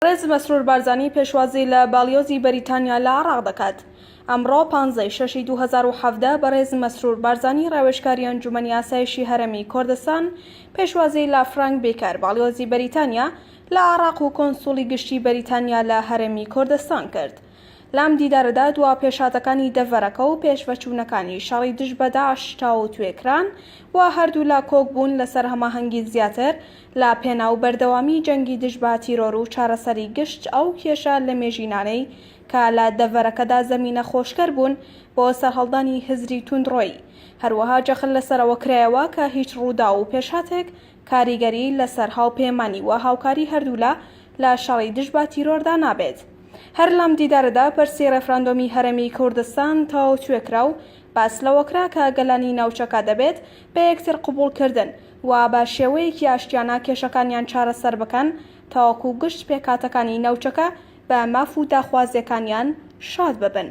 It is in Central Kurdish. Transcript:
بەڕێز مەسرور بارزانی پێشوازی لە باڵیۆزی بەریتانیا لە عێراق دەکات. ئەمڕۆ پانزەی شەشی 2017 بەڕێز مەسرور بارزانی ڕاوێژکاری ئەنجومەنی ئاسایشی هەرێمی کوردستان پێشوازی لە فرانک بیکەر باڵیۆزی بەریتانیا لە عێراق و کۆنسوڵی گشتی بەریتانیا لە هەرێمی کوردستان کرد. لەم دیدارەدا دوا پێشهاتەکانی دەڤەرەکە و پێشڤەچوونەکانی شەڕی دژ بە داعش تاووتوێ کران و هەردوولا کۆک بوون لەسەر هەماهەنگی زیاتر لە پێناو بەردەوامی جەنگی دژ بە تیرۆر و چارەسەری گشت ئەو کێشە لەمێژینانەی کە لە دەڤەرەکەدا زەمینە خۆشکەر بوون بۆ سەرهەڵدانی هزری توندڕۆیی. هەروەها جەخت لەسەر ئەوە کرایەوە کە هیچ ڕووداو و پێشهاتێک کاریگەری لەسەر هاوپەیمانی و هاوکاری هەردوولا لە شەڕی دژ بە تیرۆردا نابێت. هەر لەم دیدارەدا پرسی ڕێفراندۆمی هەرێمی کوردستان تاوتوێ کرا و باس لەوە کرا کە گەلانی ناوچەکە دەبێت بە یەکتر قبوڵکردن و بە شێوەیەکی ئاشتیانە کێشەکانیان چارەسەر بکەن تاوەکو گشت پێکهاتەکانی ناوچەکە بە ماف و داخوازیەکانیان شاد ببن.